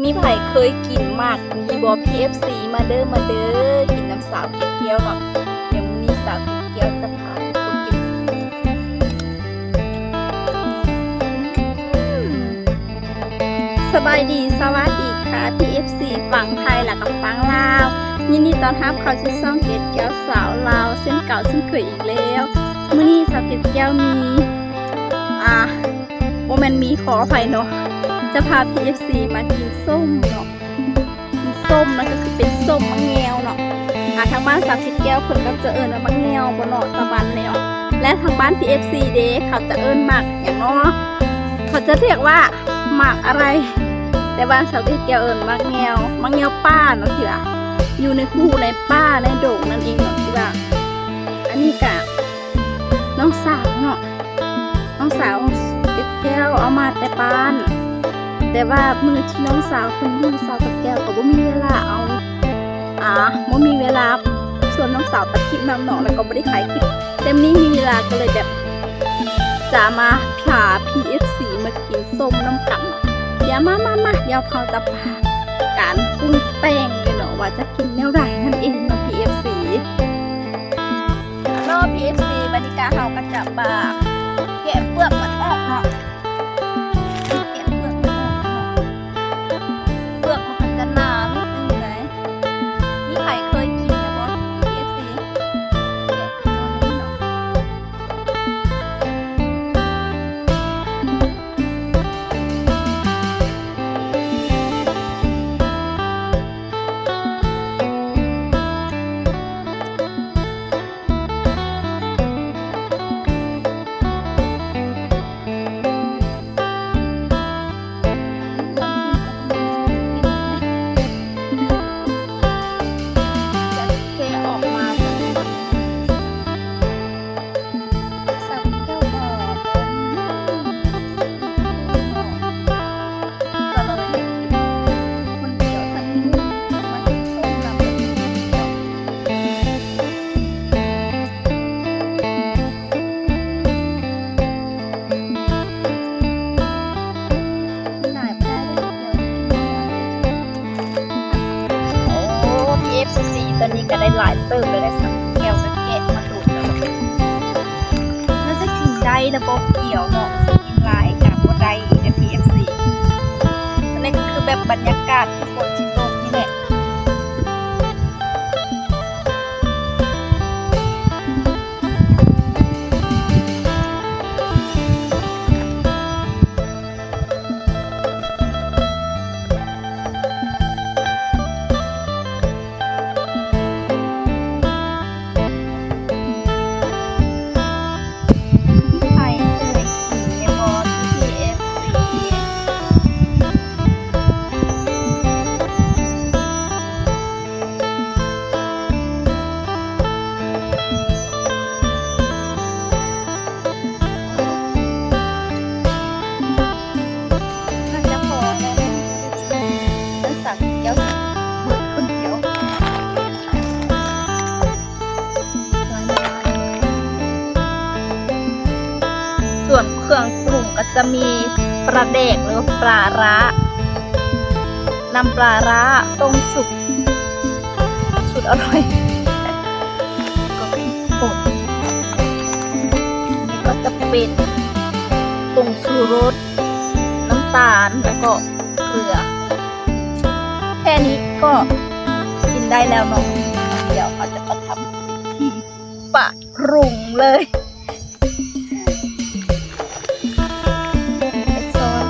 ມີໃຜເຄີຍກິນໝາກນີ້ບໍ່ ພີເອັຟຊີ? ມາເດີ ມາເດີ ກິນນຳສາວເກັດແກ້ວເນາະ. ດຽວມື້ນີ້ສາວເກັດແກ້ວຈະພາທຸກຄົນກິນ. ສະບາຍດີ ສະຫວັດດີຄ່ະ ພີເອັຟຊີຝັ່ງໄທ ແລ້ວກໍຝັ່ງລາວ. ຍິນດີຕ້ອນຮັບເຂົ້າສູ່ຊ່ອງເກັດແກ້ວສາວລາວ ເຊັ່ນເກົ່າເຊັ່ນເຄີຍອີກແລ້ວ. ມື້ນີ້ສາວເກັດແກ້ວມີ ອ່າ ບໍ່ແມ່ນມີ ຂໍອະໄພເນາະ ຈະພາພີເອັຟຊີມາກິນສົ້ມເນາະ. ສົ້ມນັ້ນກໍຄືເປັນສົ້ມໝາກແງວເນາະ. ອ່າ ທາງບ້ານສາວເກັດແກ້ວເພິ່ນກໍຈະເອີ້ນວ່າໝາກແງວບໍ່ເນາະ ຕາບັນແລ້ວ. ແລະ ທາງບ້ານພີເອັຟຊີເດ ເຂົາຈະເອີ້ນໝາກຫຍັງເນາະ? ເຂົາຈະຮຽກວ່າໝາກອະໄລ? ແຕ່ບ້ານສາວເກັດແກ້ວເອີ້ນໝາກແງວ ໝາກແງວປ່າເນາະ ທີ່ວ່າຢູ່ໃນພູໃນປ່າໃນດົງນັ້ນເອງເນາະ ທີ່ວ່າ ອັນນີ້ກະນ້ອງສາວເນາະ. ນ້ອງສາວເກັດແກ້ວເອົາມາແຕ່ບ້ານ ແຕ່ວ່າມື້ທີ່ນ້ອງສາວເພິ່ນຢູ່ ສາວເກັດແກ້ວກໍບໍ່ມີເວລາເອົາ ອ່າ ບໍ່ມີເວລາຊວນນ້ອງສາວຕັດຄລິບນຳເນາະ ແລ້ວກໍບໍ່ໄດ້ຖ່າຍຄລິບ. ແຕ່ມື້ນີ້ມີເວລາກໍເລີຍແບບຈະມາພາພີເອັຟຊີມາກິນສົ້ມນຳກັນ. ດຽວມາ ມາ ມາ ດຽວເຮົາຈະພາກັນປຸງແຕ່ງເລີຍເນາະ ວ່າຈະກິນແນວໃດນັ້ນເອງເນາະ ພີເອັຟຊີ. ເນາະ ພີເອັຟຊີ ບັດນີ້ກະເຮົາກໍຈະມາແກະເປືອກມັນອອກເນາະ ແກະເປືອກມັນອອກເນາະ ເປືອກມັນກໍຈະໜານິດໜຶ່ງໃດ໋. ມີໃຜເຄີຍກິນແລ້ວບໍ່ ພີເອັຟຊີ? ແກະເປືອກມັນເນາະ. ໂອ້ ພີເອັຟຊີ ຕອນນີ້ກໍໄດ້ຫຼາຍເຕີບແລ້ວ ສາວແກ້ວກໍແກະມາໂດນແລ້ວ. ໜ້າຈະກິນໄດ້ລະບໍ່ ພຽວເນາະ ຊິກິນຫຼາຍກໍບໍ່ໄດ້ອີກເດ້ ພີເອັຟຊີ. ອັນນີ້ກໍຄືແບບບັນຍາກາດທີ່ຝົນຊິຕົກນີ້ແຫຼະ. ສ່ວນເຄື່ອງປຸງກໍຈະມີປາແດກ ຫຼືວ່າປາຮ້າ ນ້ຳປາຮ້າ ຕົ້ມສຸກ ສຸດອະຮ່ອຍ ກໍມີຜົນ ນີ້ກໍຈະເປັນຜົງຊູລົດ ນ້ຳຕານ ແລ້ວກໍເກືອ ແຄ່ນີ້ກໍກິນໄດ້ແລ້ວເນາະ. ດຽວເຮົາຈະມາທຳພິທີປະ ປຸງເລີຍ ໄປຊ້ອນ.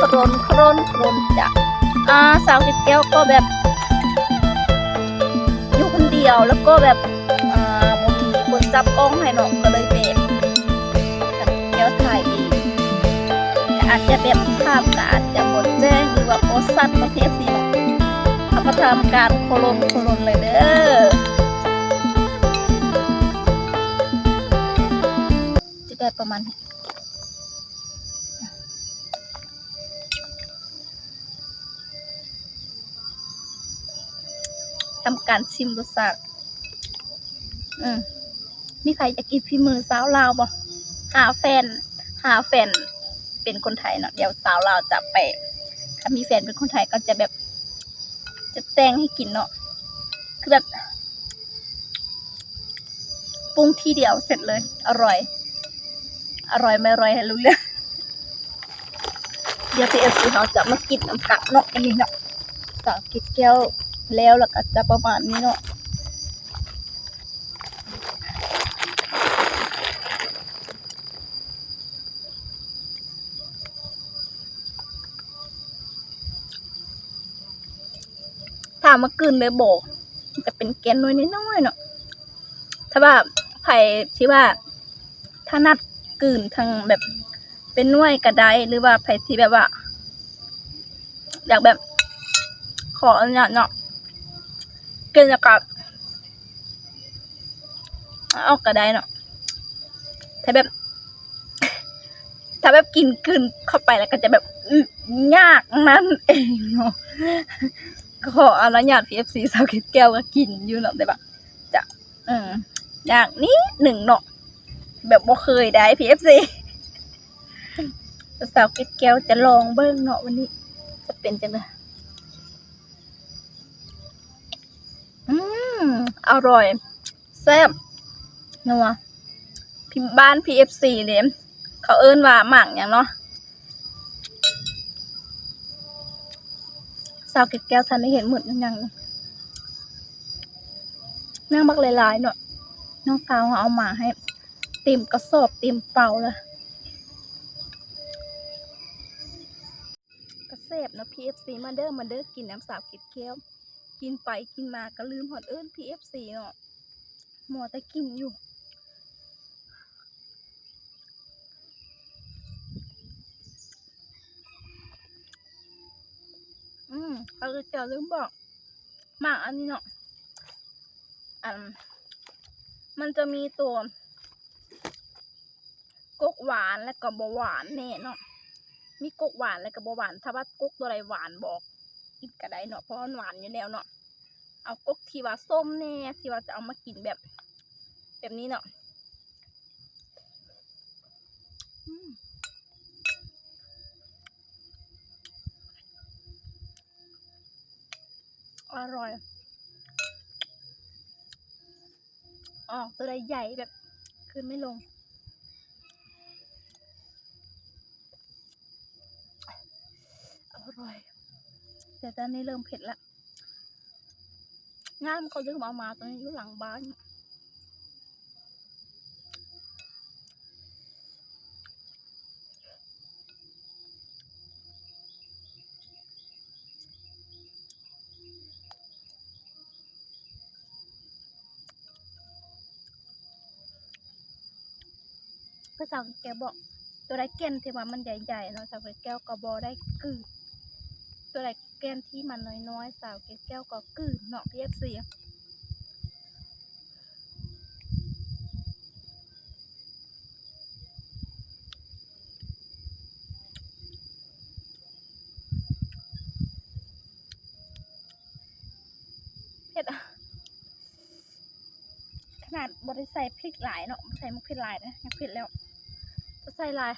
ໂຄຣນ ໂຄຣນ ໂຄຣນ ຈ້າ. ອ່າ ສາວເກັດແກ້ວກໍແບບຢູ່ຄົນດຽວ ແລ້ວກໍແບບ ອ່າ ບໍ່ມີຄົນຈັບກ້ອງໃຫ້ເນາະ ກໍເລີຍແບບ ແກ້ວຖ່າຍເອງ ກໍອາດຈະແບບພາບກໍອາດຈະບໍ່ແຈ້ງ ຫຼືວ່າບໍ່ຊັດເນາະ ເອັຟຊີເນາະ. ເຮົາກໍທຳການໂຄລົນ ໂຄລົນເລີຍເດີ ຈະໄດ້ປະມານ ທຳການຊິມລົດຊາດ. ເອີ ມີໃຜຢາກກິນຝີມືສາວລາວບໍ່? ຫາແຟນ ຫາແຟນເປັນຄົນໄທເນາະ ດຽວສາວລາວຈະໄປ ຖ້າມີແຟນເປັນຄົນໄທກໍຈະແບບ ຈະແຕ່ງໃຫ້ກິນເນາະ ຄືແບບ ປຸງທີດຽວເສັດເລີຍ ອະຮ່ອຍ ອະຮ່ອຍໄມ່ອະຮ່ອຍໃຫ້ຮູ້ເລື່ອງ. ດຽວ ເອັຟຊີ ເຮົາຈະມາກິນນຳກັນເນາະ ອັນນີ້ເນາະ ສາວເກັດແກ້ວແລ້ວ ແລ້ວກໍຈະປະມານນີ້ເນາະ. ຖາມວ່າກືນໄດ້ບໍ່? ມັນຈະເປັນແກ່ນໜ່ວຍນ້ອຍໆເນາະ. ຖ້າວ່າໃຜທີ່ວ່າຖະໜັດກືນທັງແບບເປັນໜ່ວຍກໍໄດ້ ຫຼືວ່າໃຜທີ່ແບບວ່າຢາກແບບ ຂໍອະນຸຍາດເນາະ ກິນແລ້ວກໍເອົາອອກກໍໄດ້ເນາະ. ຖ້າແບບ ຖ້າແບບກິນກືນເຂົ້າໄປແລ້ວກໍຈະແບບ ອື ຍາກນັ້ນເອງເນາະ. ຂໍອະນຸຍາດ ເອັຟຊີ ສາວເກັດແກ້ວກໍກິນຢູ່ເນາະ ແຕ່ວ່າຈະ ເອີ ຍາກນິດໜຶ່ງເນາະ ແບບບໍ່ເຄີຍໄດ້ ເອັຟຊີ ແຕ່ສາວເກັດແກ້ວຈະລອງເບິ່ງເນາະ ວັນນີ້ຈະເປັນຈັ່ງໃດ. ອືມ ອະຮ່ອຍ ແຊບ ນົວ ບ້ານ ເອັຟຊີ ເດ້ ເຂົາເອີ້ນວ່າໝາກຫຍັງເນາະ? ສາວເກັດແກ້ວທັນໄດ້ເຫັນໝົດ ຍັງ ຍັງບັກຫຼາຍໆເນາະ ນ້ອງສາວເຮົາເອົາມາໃຫ້ເຕັມກະສອບເຕັມເປົາລະ ກະແຊບເນາະ ເອັຟຊີ ມາເດີ ມາເດີ ກິນນຳສາວເກັດແກ້ວ ກິນໄປກິນມາກໍລືມຮອດເອີ້ນ ເອັຟຊີ ເນາະ ມົວແຕ່ກິນຢູ່. ອືມ ເຂົາຈະລືມບອກ ໝາກອັນນີ້ເນາະ ອັນ ມັນຈະມີໂຕ ກົກຫວານ ແລ້ວກໍບໍ່ຫວານແນ່ເນາະ ມີກົກຫວານ ແລ້ວກໍບໍ່ຫວານ. ຖ້າວ່າກົກຕົວໃດຫວານ ບອກ ກິນກໍໄດ້ເນາະ ເພາະມັນຫວານຢູ່ແລ້ວເນາະ. ເອົາກົກທີ່ວ່າສົ້ມແນ່ ທີ່ວ່າຈະເອົາມາກິນແບບ ແບບນີ້ເນາະ. ອືມ ອະຮ່ອຍ ອອກຕົວໃດໃຫຍ່ແບບ ຄືນໄມ່ລົງ ອະຮ່ອຍ ແຕ່ຕອນນີ້ເລີ່ມເຜັດລະ ງາມ ເຂົາລືມເອົາມາ ຕອນນີ້ຢູ່ຫຼັງບ້ານ. ຄືສາວແກ້ວບອກ ຕົວໃດແກ່ນທີ່ວ່າມັນໃຫຍ່ໆເນາະ ສາວແກ້ວກໍບໍ່ໄດ້ກືນ ຕົວໃດແກ່ນທີ່ມັນນ້ອຍໆ ສາວແກ້ວກໍກືນເນາະ ເອັຟຊີ. ເຜັດ ຂະໜາດບໍ່ໄດ້ໃສ່ພິກຫຼາຍເນາະ ບໍ່ໃສ່ໝາກເຜັດຫຼາຍເດ້ ຍັງເຜັດແລ້ວ ບໍ່ໃສ່ຫຼາຍ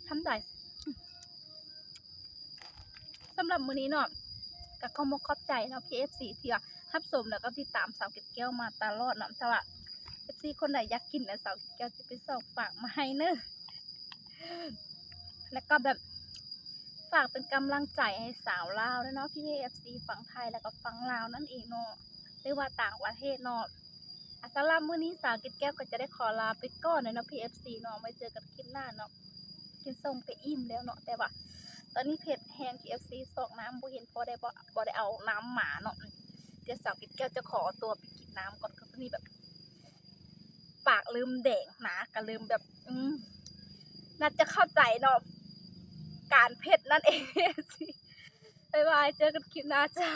ທຳໃດ. ສຳລັບມື້ນີ້ເນາະ ກໍຂໍຂອບໃຈເນາະ ເອັຟຊີ ທີ່ວ່າຮັບຊົມ ແລ້ວກໍຕິດຕາມສາວເກັດແກ້ວມາຕະຫຼອດເນາະ. ຖ້າວ່າ ເອັຟຊີ ຄົນໃດຢາກກິນນະ ສາວເກັດແກ້ວຈະໄປຊອກຝາກມາໃຫ້ເນີ ແລ້ວກໍແບບ ຝາກເປັນກຳລັງໃຈໃຫ້ສາວລາວເດີເນາະ ພີ່ໆ ເອັຟຊີ ຝັ່ງໄທ ແລ້ວກໍຝັ່ງລາວນັ້ນເອງເນາະ ຫຼືວ່າຕ່າງປະເທດເນາະ. ອາ ສຳລັບມື້ນີ້ສາວເກັດແກ້ວກໍຈະໄດ້ຂໍລາໄປກ່ອນເດີເນາະ ພີ່ເອັຟຊີເນາະ ໄວ້ເຈີກັນຄລິບໜ້າເນາະ. ກິນສົ້ມກໍອີ່ມແລ້ວເນາະ ແຕ່ວ່າ ຕອນນີ້ເຜັດແຮງ ເອັຟຊີ ຊອກນ້ຳບໍ່ເຫັນ ເພາະໄດ້ບໍ່ ບໍ່ໄດ້ເອົານ້ຳມາເນາະ. ດຽວສາວເກັດແກ້ວຈະຂໍຕົວໄປກິນນ້ຳກ່ອນ ຄືຕອນນີ້ແບບ ປາກເລີ່ມແດງ ໜ້າກໍເລີ່ມແບບ ອືມ ໜ້າຈະເຂົ້າໃຈເນາະ ການເຜັດນັ້ນເອງ. ບາຍບາຍ ເຈີກັນຄລິບໜ້າຈ້າ.